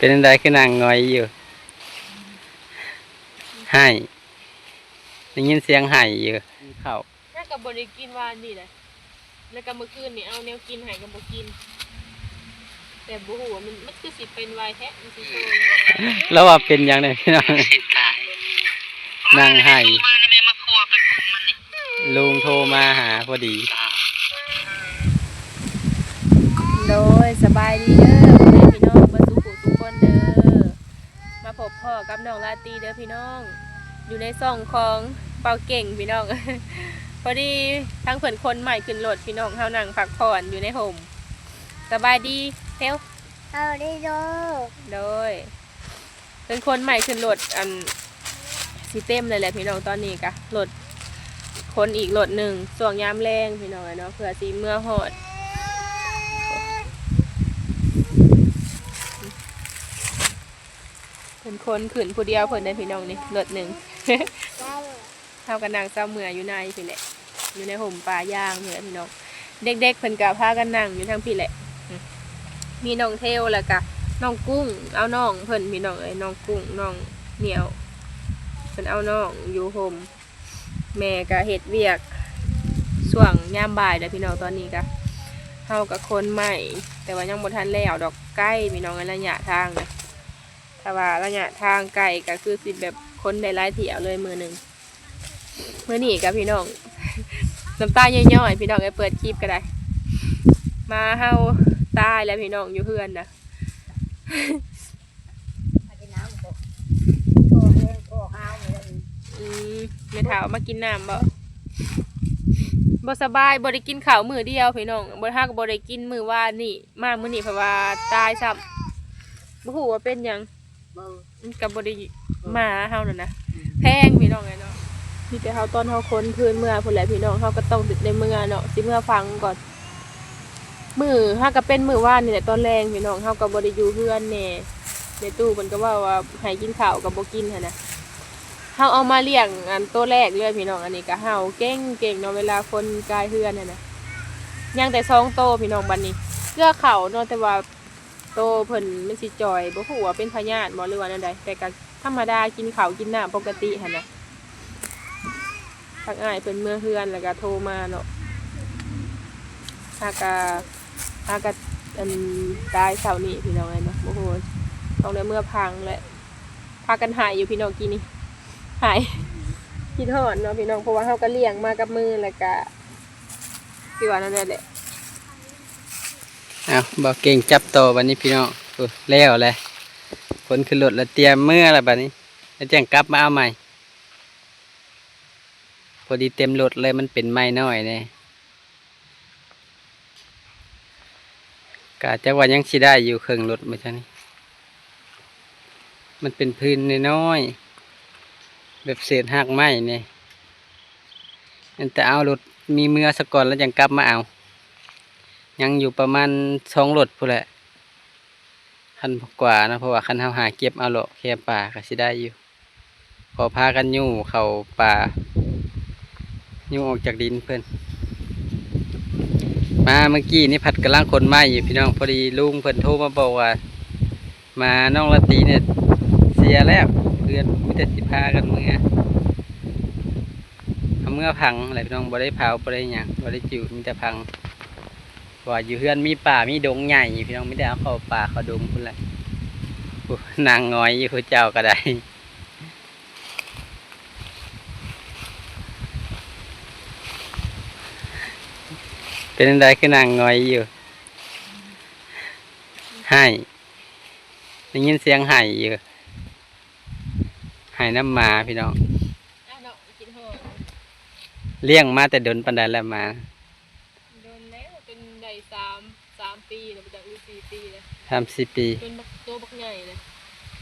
ເປັນຈັ່ງໃດຄືນັ່ງຫງອຍຢູ່? ໄຫ້ ໄດ້ຍິນສຽງໄຫ້ຢູ່. ກິນເຂົ້າ ແລ້ວກໍບໍ່ໄດ້ກິນວານນີ້ແຫຼະ ແລ້ວກໍມື້ຄືນນີ້ເອົາແນວກິນໃຫ້ກໍບໍ່ກິນ ແຕ່ບໍ່ຮູ້ວ່າມັນ ມັນຄືຊິເປັນໄວແທ້ ມັນຊິໂຊຍ ແລ້ວວ່າເປັນຫຍັງແດ່ພີ່ນ້ອງ? ນັ່ງໄຫ້ ລຸງໂທມາຫາພໍດີ. ໂດຍ ສະບາຍດີເດີພໍ່ແມ່ພີ່ນ້ອງເບິດສູ່ຜູ້ສູ່ຄົນເດີ ມາພົບພໍ້ກັບນ້ອງລາຕີເດີພີ່ນ້ອງ ຢູ່ໃນຊ່ອງຂອງເປົາເກັ່ງພີ່ນ້ອງ. ພໍດີທາງເພິ່ນຂົນໄມ້ຂຶ້ນລົດພີ່ນ້ອງ ເຮົານັ່ງພັກຜ່ອນຢູ່ໃນຮົ່ມ. ສະບາຍດີເທວ. ສະບາຍດີເດີ. ໂດຍ. ເພິ່ນຂົນໄມ້ຂຶ້ນລົດ ອັນ ຊິເຕັມແລ້ວແຫຼະພີ່ນ້ອງ ຕອນນີ້ກະລົດຂົນອີກລົດໜຶ່ງ ຊ່ວງຍາມແລງພີ່ນ້ອງເອີຍເນາະ ເພື່ອຊິເມືອຮອດ. ເພິ່ນຂົນຂຶ້ນຜູ້ດຽວເພິ່ນເດ້ພີ່ນ້ອງ ນີ້ລົດໜຶ່ງ. ເຮົາກໍນັ່ງເຊົາເມື່ອຍຢູ່ໃນພີ້ແຫຼະ ຢູ່ໃນຮົ່ມປ່າຢາງພີ້ແຫຼະພີ່ນ້ອງ. ເດັກໆເພິ່ນກໍພາກັນນັ່ງຢູ່ທາງພີ້ແຫຼະ. ມີນ້ອງເທວ ແລ້ວກະນ້ອງກຸ້ງ ເອົານ້ອງເພິ່ນພີ່ນ້ອງເອີຍ ນ້ອງກຸ້ງ ນ້ອງໜຽວ ເພິ່ນເອົານ້ອງຢູ່ຮົ່ມ. ແມ່ກະເຮັດວຽກຊ່ວງຍາມບ່າຍແຫຼະພີ່ນ້ອງ. ຕອນນີ້ກະ ເຮົາກະຂົນໄມ້ ແຕ່ວ່າຍັງບໍ່ທັນແລ້ວດອກ ໄກພີ່ນ້ອງເອີຍ ໄລຍະທາງນະ. ຖ້າວ່າໄລຍະທາງໄກກະຄືຊິແບບຂົນໄດ້ຫຼາຍຖ້ຽວເລີຍມື້ໜຶ່ງ. ມື້ນີ້ກະພີ່ນ້ອງ ນ້ຳຕາຍ້ອຍໆ ພີ່ນ້ອງເອີຍ ເປີດຄລິບກໍໄດ້ ມາເຮົາຕາຍແລ້ວພີ່ນ້ອງ ຢູ່ເຮືອນນະ. ອືມ ແມ່ເຖົ້າມາກິນນ້ຳບໍ່? ບໍ່ສະບາຍ ບໍ່ໄດ້ກິນເຂົ້າມື້ດຽວພີ່ນ້ອງ ບໍ່ ຫາກໍບໍ່ໄດ້ກິນມື້ວານນີ້ ມາມື້ນີ້ເພິ່ນວ່າຕາຍຊ້ຳ ບໍ່ຮູ້ວ່າເປັນຫຍັງ. ມັນກໍບໍ່ໄດ້ມາເຮົານັ້ນນະ ແພງພີ່ນ້ອງເອີຍເນາະ. ມີແຕ່ເຮົາ ຕອນເຮົາຂົນຄືນເມືອພຸ້ນແຫຼະພີ່ນ້ອງ ເຮົາກໍຕ້ອງໄດ້ເມືອເນາະ ຊິເມືອຝັງກ່ອນ. ມື້ ຫາກໍເປັນມື້ວານນີ້ແຫຼະ ຕອນແລງພີ່ນ້ອງ ເຮົາກໍບໍ່ໄດ້ຢູ່ເຮືອນແດ່ ແມ່ຕູ້ເພິ່ນກໍເວົ້າວ່າໃຫ້ກິນເຂົ້າກໍບໍ່ກິນຫັ້ນນະ. ເຮົາເອົາມາລ້ຽງ ອັນ ໂຕແລກເລີຍພີ່ນ້ອງ. ອັນນີ້ກໍເຫົ່າເກັ່ງໆເນາະ ເວລາຄົນກາຍເຮືອນຫັ້ນນະ. ຍັງແຕ່ສອງໂຕພີ່ນ້ອງ ບັດນີ້ເກືອເຂົ້າເນາະ ແຕ່ວ່າ ໂຕເພິ່ນມັນຊິຈ່ອຍ ບໍ່ຮູ້ວ່າເປັນພະຍາດບໍ່ ຫຼືວ່າແນວໃດ ແຕ່ກະທຳມະດາ ກິນເຂົ້າກິນນ້ຳປົກກະຕິຫັ້ນນະ. ທາງອ້າຍເພິ່ນເມືອເຮືອນ ແລ້ວກະໂທມາເນາະ ຫາກະ ຫາກະ ອັນ ຕາຍເຊົ້ານີ້ພີ່ນ້ອງເອີຍເນາະ. ໂອ້ໂຫ ຕ້ອງໄດ້ເມືອພັງແຫຼະ ພາກັນໄຫ້ຢູ່ພີ່ນ້ອງ ກີ້ນີ້ໄຫ້ ຄິດຮອດເນາະພີ່ນ້ອງ ເພາະວ່າເຮົາກະລ້ຽງມາກັບມື ແລ້ວກະ ຄືວ່ານັ້ນແຫຼະ. ເອົາ ເບົາເກັ່ງຈັບຕໍ່ບັດນີ້ພີ່ນ້ອງ. ໂອ້ ແລ້ວແຫຼະ ຂົນຂຶ້ນລົດແລ້ວ ຕຽມເມືອແລ້ວບັດນີ້ ແລ້ວຈັ່ງກັບມາເອົາໃໝ່. ພໍດີເຕັມລົດເລີຍ ມັນເປັນໄມ້ນ້ອຍແດ່ ກະຈັກວ່າຍັງຊິໄດ້ຢູ່ເຄິ່ງລົດບໍ່ຈັກນີ້. ມັນເປັນພື້ນນ້ອຍໆ ແບບເສດຮາກໄມ້ນີ້ ແມ່ນແຕ່ເອົາລົດມີເມືອສາກ່ອນ ແລ້ວຈັ່ງກັບມາເອົາ. ຍັງຢູ່ປະມານສອງລົດພຸ້ນແຫຼະ ຄັນກວ່ານະ ເພາະວ່າຄັນເຮົາຫາເກັບເອົາເລາະແຄປ່າກໍຊິໄດ້ຢູ່. ກໍພາກັນຍູ້ເຂົ້າປ່າ ຍູ້ອອກຈາກດິນເພິ່ນ. ມາເມື່ອກີ້ນີ້ພັດກຳລັງຂົນໄມ້ຢູ່ພີ່ນ້ອງ ພໍດີລຸງເພິ່ນໂທມາບອກວ່າ ໝານ້ອງລາຕີນີ້ເສຍແລ້ວ ເພື່ອນມີແຕ່ຊິພາກັນເມືອ ເອົາເມືອຝັງແຫຼະພີ່ນ້ອງ ບໍ່ໄດ້ເຜົາ ບໍ່ໄດ້ຫຍັງ ບໍ່ໄດ້ຈູດ ມີແຕ່ຝັງ. ເພາະວ່າຢູ່ເຮືອນມີປ່າມີດົງໃຫຍ່ພີ່ນ້ອງ ມີແຕ່ເອົາເຂົ້າປ່າເຂົ້າດົງພຸ້ນແຫຼະ. ໂອ້ ນັ່ງຫງອຍຢູ່ ເຈົ້າກໍໄດ້. ເປັນຈັ່ງໃດຄືນັ່ງຫງອຍຢູ່? ໄຫ້ ໄດ້ຍິນສຽງໄຫ້ຢູ່ ໄຫ້ນຳໝາພີ່ນ້ອງ. ອ້າວເນາະ ຄິດຮອດ. ລ້ຽງມາແຕ່ດົນປານໃດແລ້ວໝາ? ດົນແລ້ວ ຈົນໄດ້ສາມ ສາມປີແລ້ວ ບໍ່ຈັກ ຫຼືສີ່ປີແລ້ວ ສາມສີ່ປີ ຈົນບັກ ໂຕບັກໃຫຍ່ເລີຍ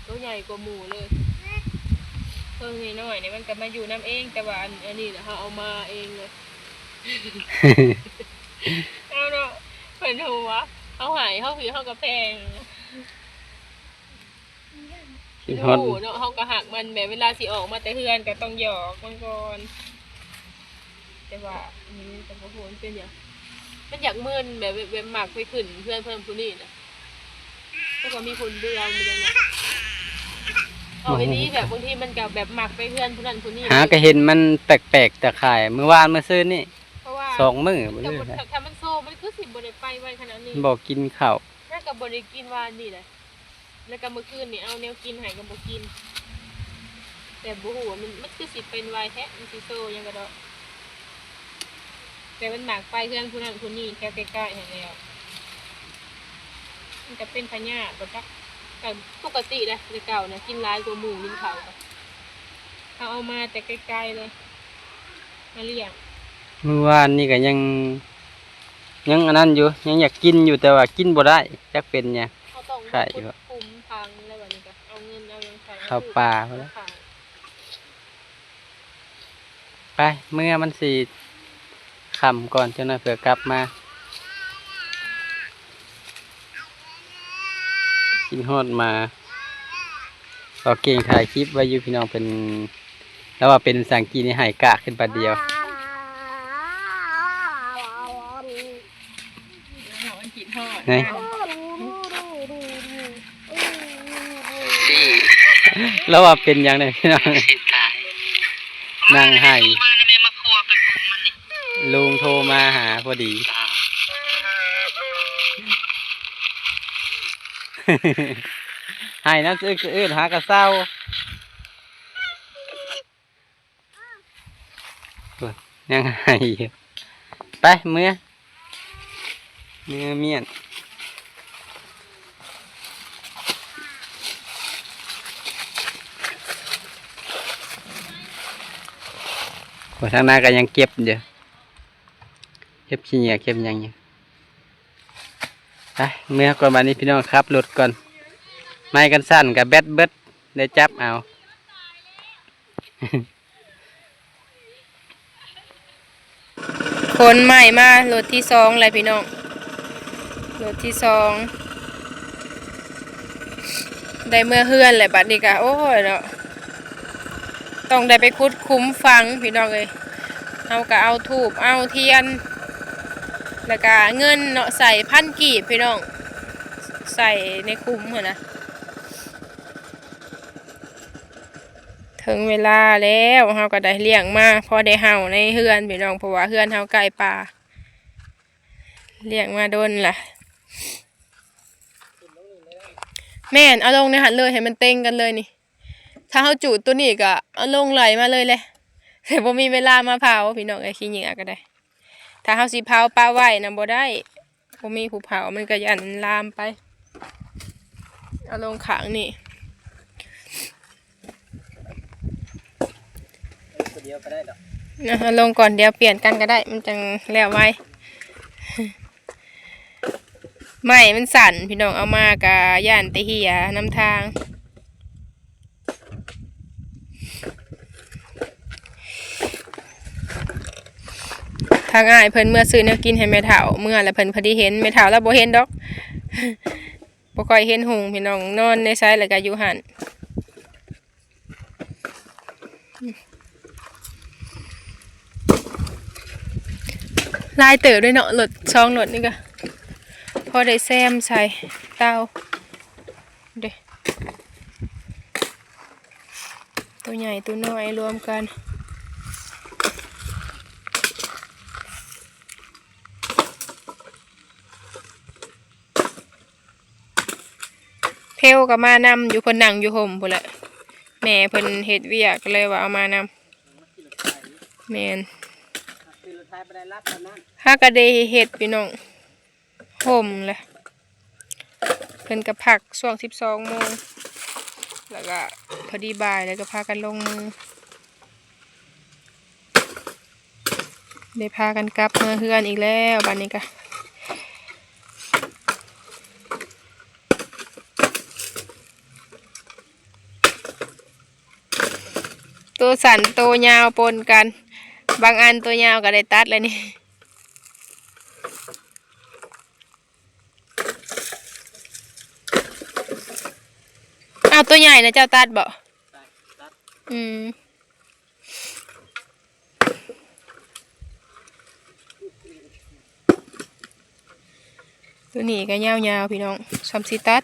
ໂຕໃຫຍ່ກວ່າໝູ່ເລີຍ. ໂຕນ້ອຍໆນີ້ມັນກໍມາຢູ່ນຳເອງ ແຕ່ວ່າອັນ ອັນນີ້ນະ ເຮົາເອົາມາເອງເລີຍ. ເອົາເນາະ ເພິ່ນຮູ້ວ່າເຮົາໃຫ້ ເຮົາ ເຮົາກໍແພງ. ຄິດຮອດ ຮູ້ເນາະ ເຮົາກໍຮັກມັນ ແບບເວລາຊິອອກມາແຕ່ເຮືອນກໍຕ້ອງຫຍອກມັນກ່ອນ ແຕ່ວ່າ ອືມ ກໍບໍ່ຮູ້ມັນເປັນຫຍັງ ມັນຢາກເມີນ ແບບ ແບບ ແບບມັກໄປຂຶ້ນເຮືອນເພິ່ນຜູ້ນີ້ນະ. ມັນກໍມີຄົນເບື່ອ ມັນຈັ່ງໃດ ເອົາອີ່ຫຼີ ແບບບາງທີມັນກໍແບບມັກໄປເຮືອນຜູ້ນັ້ນຜູ້ນີ້ ຫາກໍເຫັນມັນແປກໆ ຕາຂ່າຍ ມື້ວານມື້ຊືນນີ້ ເພາະວ່າສອງມື້ບໍ່ ຖ້າ ຖ້າມັນໂຊ ມັນຄືຊິບໍ່ໄດ້ໄປໄວຂະໜາດນີ້ ບໍ່ກິນເຂົ້າ ແລ້ວກໍບໍ່ໄດ້ກິນວານນີ້ແຫຼະ ແລ້ວກໍມື້ຄືນນີ້ເອົາແນວກິນໃຫ້ກໍບໍ່ກິນ ແຕ່ບໍ່ຮູ້ວ່າມັນ ມັນຄືຊິເປັນໄວແທ້ ມັນຊິໂຊຫຍັງກໍດອກ ແຕ່ມັນມັກໄປເຮືອນຜູ້ນັ້ນຜູ້ນີ້ແຖວໃກ້ໆຫັ້ນແຫຼ້ວ ມັນກໍເປັນພະຍາດບໍ່ຈັກ ກໍປົກກະຕິເດ້ ແຕ່ເກົ່ານະ ກິນຫຼາຍກວ່າໝູ່ກິນເຂົ້າ ເຮົາເອົາມາແຕ່ໄກໆເລີຍ ມາລ້ຽງ ມື້ວານນີ້ກໍຍັງ ຍັງອັນນັ້ນຢູ່ ຍັງຢາກກິນຢູ່ ແຕ່ວ່າກິນບໍ່ໄດ້ ຈັກເປັນຫຍັງ ເຮົາຕ້ອງໄດ້ ໄຂ້ ຂຸດຂຸມຝັງ ແລ້ວບັດນີ້ກໍເອົາເງິນເອົາຫຍັງໃສ່ ເຂົ້າປ່າພຸ້ນແຫຼະ ເອົາຂາຍ ໄປ ເມືອ ມັນຊິຄ່ຳກ່ອນ ຈັກໜ້ອຍເພື່ອກັບມາ ຄິດຮອດໝາ ບໍ່ເກັ່ງ ຖ່າຍຄລິບໄວ້ຢູ່ ພີ່ນ້ອງ ເພິ່ນ ລາວວ່າເປັນພາສາອັງກິດນີ້ ໄຫ້ກາກຂຶ້ນບາດດຽວ ໄຫນ ລາວວ່າເປັນຫຍັງແດ່ພີ່ນ້ອງ ນັ່ງໄຫ້ ລຸງໂທມາຫາພໍດີ ໄຫ້ນຳສະອຶກສະອື້ນ ຫາກະເຊົາ. ໂອ້ຍ ຍັງໄຫ້ຢູ່ ໄປ ເມືອ ເມືອມ້ຽນ ໂອ້ຍ ທາງໜ້າກໍຍັງເກັບຢູ່ ເກັບຂີ້ເຫຍື້ອເກັບຫຍັງຢູ່ ໄປ ເມືອກ່ອນ ບາດນີ້ພີ່ນ້ອງ ຂັບລົດກ່ອນ ໄມ້ກັນສັ່ນກໍແບັດເບິດ ໄດ້ຈັບເອົາ. ຂົນໄມ້ມາລົດທີສອງແລ້ວພີ່ນ້ອງ ລົດທີສອງ ໄດ້ເມືອເຮືອນແລ້ວ ບັດນີ້ກະ ໂອ້ຍເນາະ ຕ້ອງໄດ້ໄປຂຸດຂຸມຝັງພີ່ນ້ອງເອີຍ ເຮົາກະເອົາທູບເອົາທຽນ ແລ້ວກະເງິນເນາະ ໃສ່ພັນກີບພີ່ນ້ອງ ໃສ່ໃນຂຸມຫັ້ນນະ. ເຖິງເວລາແລ້ວ ເຮົາກໍໄດ້ລ້ຽງມາ ພໍໄດ້ເຫົ່າໃນເຮືອນພີ່ນ້ອງ ເພາະວ່າເຮືອນເຮົາໃກ້ປ່າ ລ້ຽງມາດົນລະ ແມ່ນ ເອົາລົງໃນຫັ້ນເລີຍ ໃຫ້ມັນເຕັງກັນເລີຍນີ້ ຖ້າເຮົາຈູດໂຕນີ້ກໍເອົາລົງໄຫຼມາເລີຍແຫຼະ ແຕ່ບໍ່ມີເວລາມາເຜົາພີ່ນ້ອງເອີຍ ຂີ້ເຫຍື້ອກໍໄດ້ ຖ້າເຮົາຊິເຜົາປະໄວ້ນະບໍ່ໄດ້ ບໍ່ມີຜູ້ເຜົາ ມັນກໍຢ້ານລາມໄປ ເອົາລົງຂ້າງນີ້ ເອົາລົງກ່ອນ ດຽວປ່ຽນກັນກໍໄດ້ ມັນຈັ່ງແລ້ວໄວ ໄມ້ມັນສັ້ນພີ່ນ້ອງ ເອົາມາກໍຢ້ານແຕ່ເຫື່ອນຳທາງ. ທາງອ້າຍເພິ່ນເມືອຊື້ແນວກິນໃຫ້ແມ່ເຖົ້າ ເມືອແລ້ວເພິ່ນພໍດີເຫັນ ແມ່ເຖົ້າລາວບໍ່ເຫັນດອກ ບໍ່ຄ່ອຍເຫັນຮຸ່ງພີ່ນ້ອງ ນອນໃນໃສແລ້ວກໍຢູ່ຫັ້ນ. ຫຼາຍເຕີບເດ້ເນາະ ລົດ ສອງລົດນີ້ກໍພໍໄດ້ແຊມໃສ່ເຕົາເດ້ ໂຕໃຫຍ່ໂຕນ້ອຍລວມກັນ. ເພວກໍມານຳຢູ່ ເພິ່ນນັ່ງຢູ່ຮົ່ມພຸ້ນແຫຼະ ແມ່ເພິ່ນເຮັດວຽກກໍເລີຍວ່າເອົາມານຳ. ແມ່ນ ຫາກະໄດ້ເຮັດພີ່ນ້ອງ ຮົ່ມແຫຼະ ເພິ່ນກໍພັກຊ່ວງສິບສອງໂມງ ແລ້ວກໍພໍດີບ່າຍ ແລ້ວກໍພາກັນລົງມື. ໄດ້ພາກັນກັບເມືອເຮືອນອີກແລ້ວ ບາດນີ້ກະ ໂຕສັ້ນໂຕຍາວປົນກັນ ບາງອັນໂຕຍາວກະໄດ້ຕັດແລ້ວນີ້. ອ້າວ ໂຕໃຫຍ່ນະເຈົ້າຕັດເບາະ? ຕັດ ອືມ ໂຕນີ້ກໍຍາວໆ ພີ່ນ້ອງ ສ່ຳຊິຕັດ.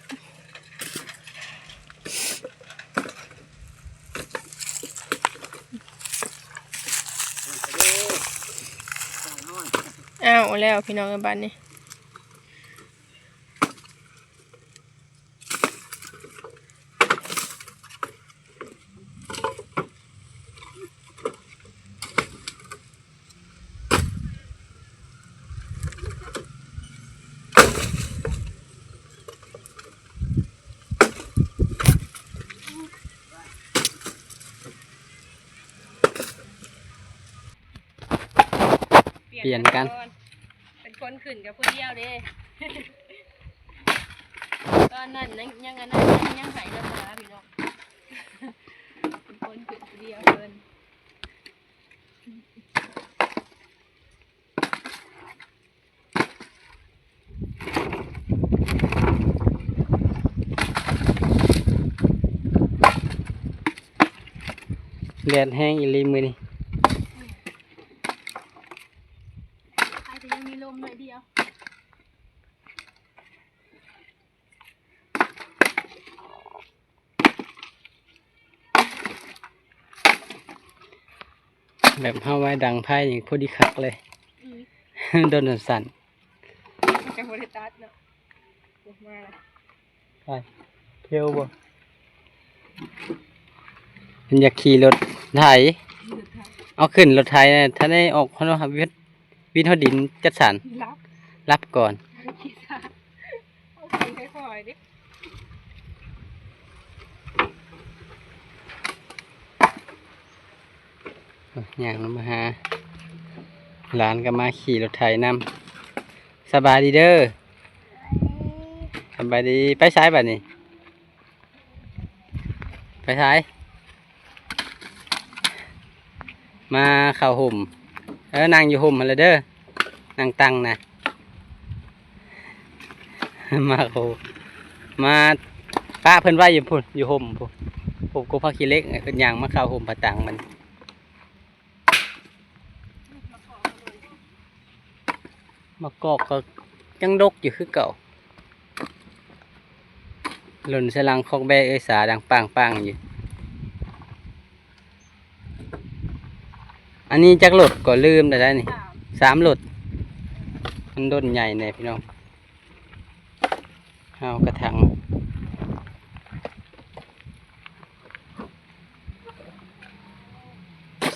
ອ້າວແລ້ວພີ່ນ້ອງເອີຍ ບາດນີ້ ປ່ຽນກັນ ເປັນຄົນຂຶ້ນກັບຜູ້ດຽວເດ້ ຕອນນັ້ນຍັງ ຍັງອັນນັ້ນ ຍັງ ຍັງໄຫນ້ຳຕາພີ່ນ້ອງ ເປັນຄົນຂຶ້ນຜູ້ດຽວເພິ່ນ. ແດດແຮງອີ່ຫຼີມື້ນີ້ ອາດຈະຍັງມີລົມໜ້ອຍດຽວ. ແບບເຮົາໄວ້ດັງໄຟນີ້ພໍດີຄັກເລີຍ ອືມ ດົນສັ້ນໆ ມັນຈະບໍ່ໄດ້ຕັດເນາະ ໂອ້ ມາແລ້ວ ໄປ ເພວບໍ່ ເພິ່ນຢາກຂີ່ລົດໄຖ ເອົາຂຶ້ນລົດໄຖນະ ຖ້າໄດ້ອອກ ເຮົາເນາະ ວິດ ວິນຮອດດິນຈັດສັນ ລັບ ລັບກ່ອນ ຂີ່ຊ້າ ເອົາຂີ່ຄ່ອຍໆເດ້ ຍ່າງມາຫາ ຫຼານກໍມາຂີ່ລົດໄຖນຳ ສະບາຍດີເດີ ສະບາຍດີ ໄປໃສບາດນີ້? ໄປໃສ? ມາເຂົ້າຮົ່ມ ເອີ ນັ່ງຢູ່ຮົ່ມຫັ້ນແຫຼະເດີ ນັ່ງຕັງນະ ມາເຂົ້າ ມາປະເພິ່ນໄວ້ຢູ່ພຸ້ນ ຢູ່ຮົ່ມພຸ້ນ ໂອ້ ກົກຜັກຂີ້ເຫຼັກ ເພິ່ນຍ່າງມາເຂົ້າຮົ່ມຜາຕັງມັນ. ໝາກກອກກໍຍັງດົກຢູ່ຄືເກົ່າ ຫຼົ່ນໃສ່ຫຼັງຄອກແບ້ເອື້ອຍສາດັງປາງໆຢູ່ ອັນນີ້ຈັກລົດກໍລືມແລ້ວໄດ໋ນີ້ ສາມ ສາມລົດ ມັນດົນໃຫຍ່ແດ່ພີ່ນ້ອງ. ເອົາກະຖັງ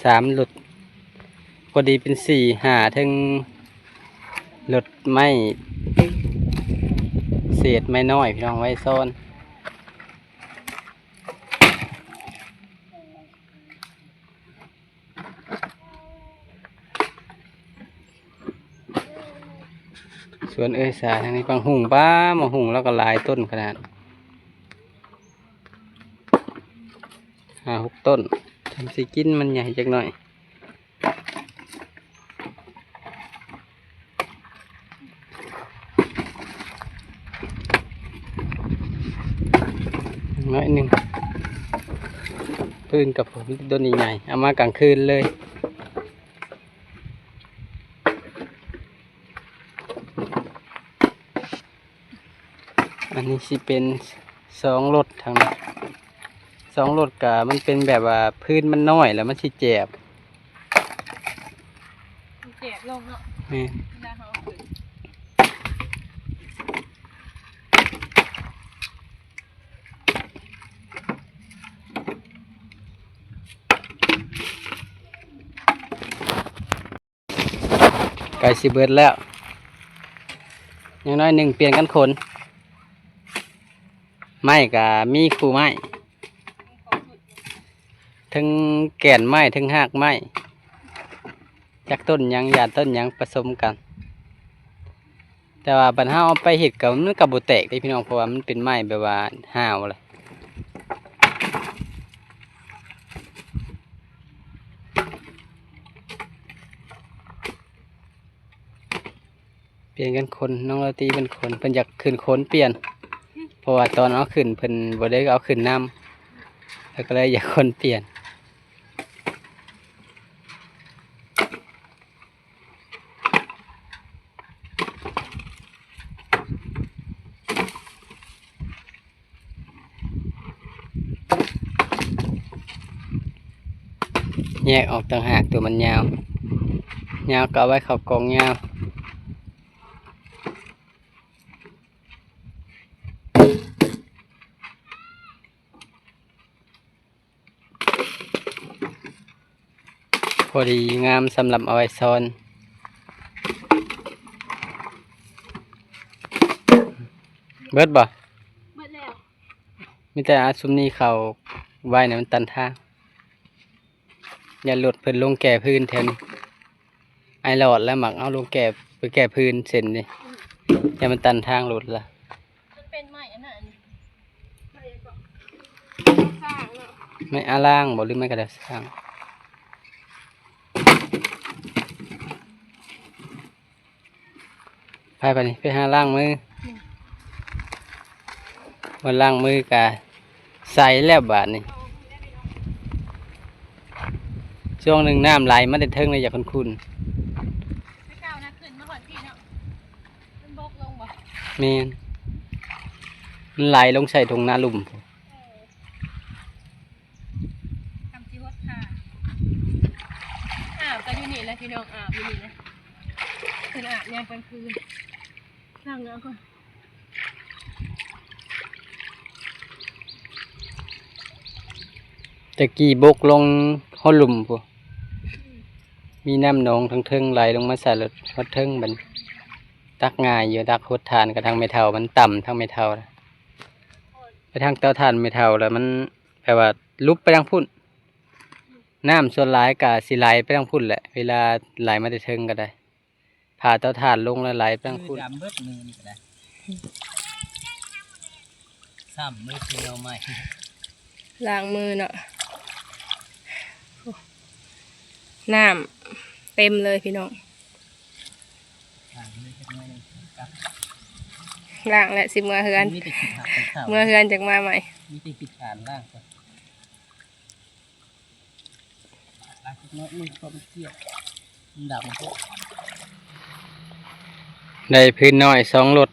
ສາມລົດ ພໍດີເປັນສີ່ ຫ້າ ເຖິງລົດໄມ້ ເສດໄມ້ນ້ອຍພີ່ນ້ອງ ໄວ້ຊ້ອນ. ສວນເອື້ອຍສາທາງນີ້ບັກຫຸ່ງ ປ້າ ບັກຫຸ່ງລາວກໍຫຼາຍຕົ້ນຂະໜາດ ຫ້າຫົກຕົ້ນ ທຳຊິກິນມັນໃຫຍ່ຈັກໜ້ອຍ. ໜ້ອຍໜຶ່ງ ພື້ນກະຜົມ ຕົ້ນໃຫຍ່ໆ ເອົາມາກາງຄືນເລີຍ. ອັນນີ້ຊິເປັນສອງລົດທາງນີ້ ສອງລົດກະມັນເປັນແບບວ່າພື້ນມັນນ້ອຍ ແລ້ວມັນຊິແຈບ ມັນແຈບລົງເນາະ ແມ່ນ ເວລາເຮົາເອົາຂຶ້ນ ໃກ້ຊິເບິດແລ້ວ ຍັງໜ້ອຍໜຶ່ງ ປ່ຽນກັນຂົນ ໄມ້ກະມີຄູ່ໄມ້ ເທິງແກ່ນໄມ້ ເທິງຮາກໄມ້ ຈັກຕົ້ນຫຍັງ ຢາດຕົ້ນຫຍັງປະສົມກັນ. ແຕ່ວ່າບັດເຮົາເອົາໄປເຮັດກໍ ມັນກໍບໍ່ແຕກເດ້ພີ່ນ້ອງ ເພາະວ່າມັນເປັນໄມ້ແບບວ່າຫ້າວແຫຼະ. ປ່ຽນກັນຂົນ ນ້ອງລາຕີເພິ່ນຂົນ ເພິ່ນຢາກຂຶ້ນຂົນປ່ຽນ ເພາະວ່າຕອນເອົາຂຶ້ນເພິ່ນບໍ່ໄດ້ເອົາຂຶ້ນນຳ ແລ້ວກໍເລີຍຢາກຂົນປ່ຽນ. ແຍກອອກຕ່າງຫາກ ຕົວມັນຍາວ ຍາວກໍເອົາໄວ້ເຂົ້າກ່ອງຍາວ. ພໍດີງາມສຳລັບເອົາໄວ້ຊ້ອນ. ເບິດບໍ່? ເບິດແລ້ວ. ມີແຕ່ເອົາຊຸມນີ້ເຂົ້າໄວ້ໃນມັນຕັນທາງ. ຢ້ານລົດເພິ່ນລົງແກ່ພື້ນແຖວນີ້. ອ້າຍຫຼອດແລ້ວມັກເອົາລົງແກ່ ໄປແກ່ພື້ນເສັ້ນນີ້. ຢ້ານມັນຕັນທາງລົດລະ. ມັນເປັນໄມ້ອັນນັ້ນ ໄມ້ຫຍັງເກາະ ໄມ້ອາລ່າງບໍ່ ຫຼືໄມ້ກະດາຊ້າງ? ໄປບາດນີ້ ໄປຫາລ້າງມື. ອືມ ບໍ່ລ້າງມືກະໃສແລ້ວບາດນີ້. ຊ່ວງໜຶ່ງນ້ຳໄຫຼມາແຕ່ເທິງເລີຍ ຢາກຂຸ້ນໆ. ແຕ່ເກົ່ານະ ຂຶ້ນມາຮອດພີ້ເນາະ ມັນບົກລົງບໍ່? ແມ່ນ ມັນໄຫຼລົງໃສ່ທົ່ງນາລຸ່ມ. ເອີ ກຳຊິຫົດຂາ ອາບກະຢູ່ນີ້ແຫຼະພີ່ນ້ອງ ອາບຢູ່ນີ້ແຫຼະ. ເພິ່ນອາບຍາມກາງຄືນ ລ້າງເໜືອກ່ອນ. ແຕ່ກີ້ບົກລົງຮອດລຸ່ມພຸ້ນ ອືມ ມີນ້ຳໜອງທາງເທິງໄຫຼລົງມາໃສ່ ແລ້ວຮອດເທິງບັດນີ້ ຕັກງ່າຍຢູ່. ຕັກຫົດຖ່ານກະທາງແມ່ເຖົ້າ ມັນຕ່ຳທາງແມ່ເຖົ້າ ໄປທາງເຕົາຖ່ານແມ່ເຖົ້າ ແລ້ວມັນແບບວ່າຫຼຸບໄປທາງພຸ້ນ. ນ້ຳສ່ວນຫຼາຍກະຊິໄຫຼໄປທາງພຸ້ນແຫຼະ ເວລາໄຫຼມາແຕ່ເທິງກະໄດ້. ຜ່າເຕົາຖ່ານລົງແລ້ວໄຫຼໄປທາງພຸ້ນ. ມືດຳເບິດມື້ນີ້ກະໄດ້ ຊ້ຳມືຊິເອົາໃໝ່ ລ້າງມືເນາະ. ໂອ້ ນ້ຳເຕັມເລີຍພີ່ນ້ອງ. ລ້າງມືຈັກໜ້ອຍໜຶ່ງ ກັບ ລ້າງແລ້ວຊິເມືອເຮືອນ ມີແຕ່ຂີ້ຫາກເຂົ້າ ເມືອເຮືອນຈັ່ງມາໃໝ່. ມີແຕ່ຂີ້ຫາກລ້າງກ່ອນ. ໄດ້ພື້ນນ້ອຍສອງລົດ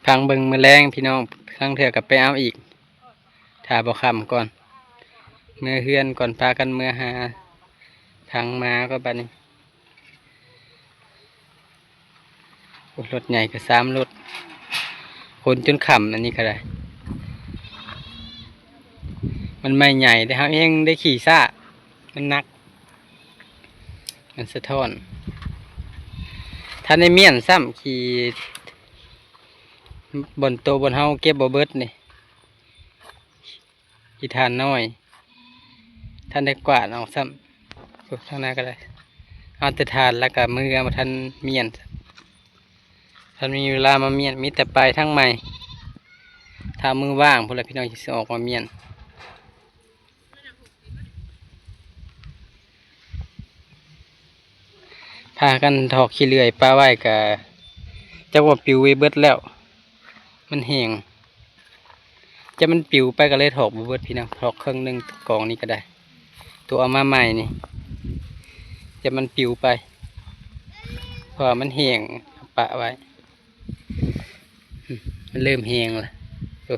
ພັງເບິ່ງມື້ແລງພີ່ນ້ອງ ລາງເທື່ອກະໄປເອົາອີກ ຖ້າບໍ່ຄ່ຳກ່ອນ ເມືອເຮືອນກ່ອນ ພາກັນເມືອຫາຖັງມາກ່ອນບາດນີ້. ໂອ້ ລົດໃຫຍ່ກະສາມລົດ ຂົນຈົນຄ່ຳ ອັນນີ້ກະໄດ້. ມັນໄມ້ໃຫຍ່ເດ້ ເຮົາແຮ່ງໄດ້ຂີ່ຊ້າ ມັນໜັກ ມັນສະທ້ອນ. ທັນໄດ້ມ້ຽນຊ້ຳ ຂີ້ ບ່ອນໂຕບ່ອນເຮົາເກັບບໍ່ເບິດນີ້. ຂີ້ຖ່ານນ້ອຍ ທັນໄດ້ກວາດອອກຊ້ຳ. ໂອ້ ທາງໜ້າກະໄດ້ ເອົາແຕ່ຖ່ານແລ້ວກະມື ບໍ່ທັນມ້ຽນ ທັນມີເວລາມາມ້ຽນ ມີແຕ່ໄປທາງໃໝ່ ຖ້າມື້ວ່າງພຸ້ນລະພີ່ນ້ອງ ຊິອອກມາມ້ຽນ. ພາກັນຖອກຂີ້ເລື່ອຍປະໄວ້ກະຈັກວ່າປິວໄປເບິດແລ້ວ ມັນແຫ້ງ ຈະມັນປິວໄປກະເລີຍຖອກບໍ່ເບິດພີ່ນ້ອງ. ຖອກເຄິ່ງໜຶ່ງກອງນີ້ກະໄດ້ ໂຕເອົາມາໃໝ່ນີ້ ຈະມັນປິວໄປ ເພາະວ່າມັນແຫ້ງ ປະໄວ້. ອືມ ມັນເລີ່ມແຮງລະ ໂອ້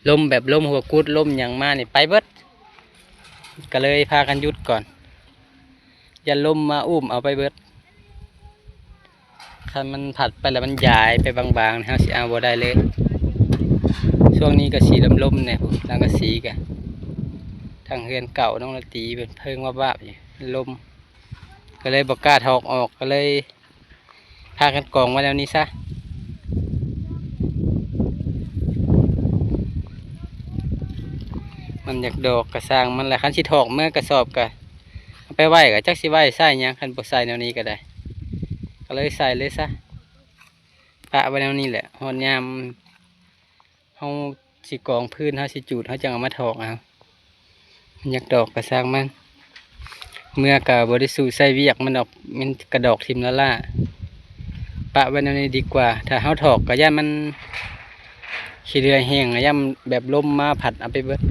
ລົມແບບລົມຫົວກຸດ ລົມຫຍັງມານີ້ໄປເບິດ ກະເລີຍພາກັນຢຸດກ່ອນ ຢ້ານລົມມາອຸ້ມເອົາໄປເບິດ. ຄັນມັນພັດໄປລະມັນຢາຍໄປບາງໆ ເຮົາຊິເອົາບໍ່ໄດ້ເລີຍ. ຊ່ວງນີ້ກະຊິລົມໆແດ່ ຫຼັງກະສີກະ ທາງເຮືອນເກົ່ານ້ອງລາຕີເພິ່ນເພີງວາບໆຢູ່ ລົມ ກະເລີຍບໍ່ກ້າຖອກອອກ ກະເລີຍ ພາກັນກອງໄວ້ແນວນີ້ຊະ. ມັນຢາກດອກກະຊ່າງມັນແຫຼະ ຄັນຊິຖອກເມືອກະສອບກະເອົາໄປໄວ້ ກະຈັກຊິໄວ້ໃສ່ຫຍັງ ຄັນບໍ່ໃສ່ແນວນີ້ກະໄດ້ ກະເລີຍໃສ່ເລີຍຊະ ປະໄວ້ແນວນີ້ແຫຼະ. ຮອດຍາມ ເຮົາຊິກອງພື້ນ ເຮົາຊິຈູດ ເຮົາຈັ່ງເອົາມາຖອກເອົາ. ມັນຢາກດອກກະຊ່າງມັນ ເມືອກະບໍ່ໄດ້ສູ້ໃສ່ວຽກມັນດອກ ມັນກະດອກຖິ້ມລ້າໆ ປະໄວ້ແນວນີ້ດີກວ່າ. ຖ້າເຮົາຖອກກະຢ້ານມັນ ຂີ້ເລື່ອຍແຫ້ງ ກະຢ້ານແບບລົມມາພັດເອົາໄປເບິດ.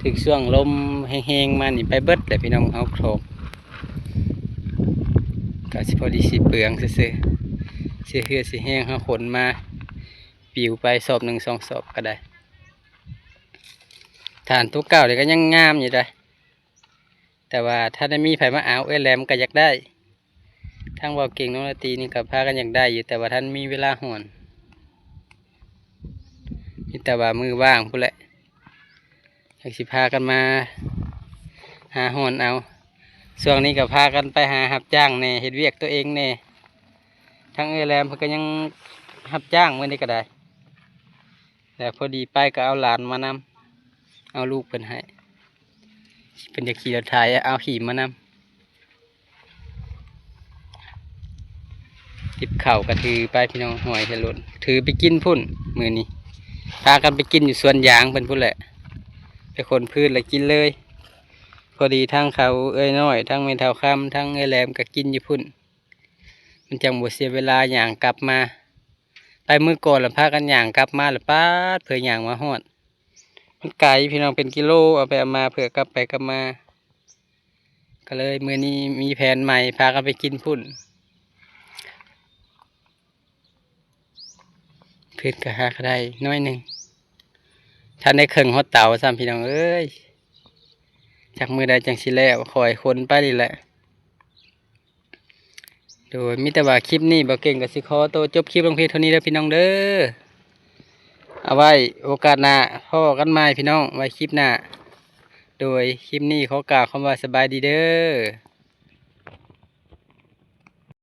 ຖືກຊ່ວງລົມແຮງໆມານີ້ໄປເບິດແຫຼະພີ່ນ້ອງ ເຮົາຖອກ ກະຊິພໍດີຊິເປືອງຊື່ໆ ເສຍເຫື່ອເສຍແຮງເຮົາຂົນມາ ປິວໄປສອບໜຶ່ງສອງສອບກະໄດ້. ຖ່ານໂຕເກົ່ານີ້ກະຍັງງາມຢູ່ເດ້ ແຕ່ວ່າຖ້າໄດ້ມີໃຜມາເອົາ ເອື້ອຍແຫຼມກະຢາກໄດ້ ທັງເວົ້າເກັ່ງນ້ອງລາຕີນີ້ກະພາກັນຢາກໄດ້ຢູ່ ແຕ່ວ່າທັນມີເວລາຮ່ອນ ມີແຕ່ວ່າມື້ວ່າງພຸ້ນແຫຼະ ຈັ່ງຊິພາກັນມາ ຫາຮ້ອນເອົາ. ຊ່ວງນີ້ກໍພາກັນໄປຫາຮັບຈ້າງແດ່ ເຮັດວຽກຕົວເອງແດ່. ທາງເອື້ອຍແຫຼມເພິ່ນກໍຍັງຮັບຈ້າງມື້ນີ້ກໍໄດ້ ແລ້ວພໍດີໄປກໍເອົາຫຼານມານຳ ເອົາລູກເພິ່ນໃຫ້ ເພິ່ນຈະຂີ່ລົດໄຖ ເອົາຂີ່ມານຳ. ຕິບເຂົ້າກໍຖືໄປພີ່ນ້ອງ ຫ້ອຍໃສ່ລົດ ຖືໄປກິນພຸ້ນ. ມື້ນີ້ພາກັນໄປກິນຢູ່ສວນຢາງເພິ່ນພຸ້ນແຫຼະ ໄປຂົນພືດແລ້ວກິນເລີຍ. ພໍດີທັງເຂົາເອື້ອຍນ້ອຍ ທັງແມ່ເຖົ້າຄຳ ທັງເອື້ອຍແຫຼມກໍກິນຢູ່ພຸ້ນ ມັນຈັ່ງບໍ່ເສຍເວລາຍ່າງກັບມາ. ໄປມື້ກ່ອນລະພາກັນຍ່າງກັບມາລະ ປາດ ເພື່ອຍ່າງມາຮອດ ມັນໄກພີ່ນ້ອງ ເປັນກິໂລ ເອົາໄປເອົາມາ ເພື່ອກັບໄປກັບມາ. ກໍເລີຍມື້ນີ້ມີແຜນໃໝ່ ພາກັນໄປກິນພຸ້ນ ເພິ່ນກໍຫາກໍໄດ້ໜ້ອຍໜຶ່ງ ທັນໄດ້ເຄິ່ງຮອດເຕົາຊ້ຳພີ່ນ້ອງເອີຍ. ຈັກມື້ໃດຈັ່ງຊິແລ້ວ ຄ່ອຍຂົນໄປນີ້ແຫຼະ. ໂດຍ ມີແຕ່ວ່າຄລິບນີ້ບ່າວເກັ່ງກໍຊິຂໍໂຕຈົບຄລິບລົງພຽງເທົ່ານີ້ເດີພີ່ນ້ອງເດີ. ເອົາໄວ້ໂອກາດໜ້າພໍ້ກັນໃໝ່ພີ່ນ້ອງ ໄວ້ຄລິບໜ້າ. ໂດຍ ຄລິບນີ້ຂໍກ່າວຄຳວ່າສະບາຍດີເດີ.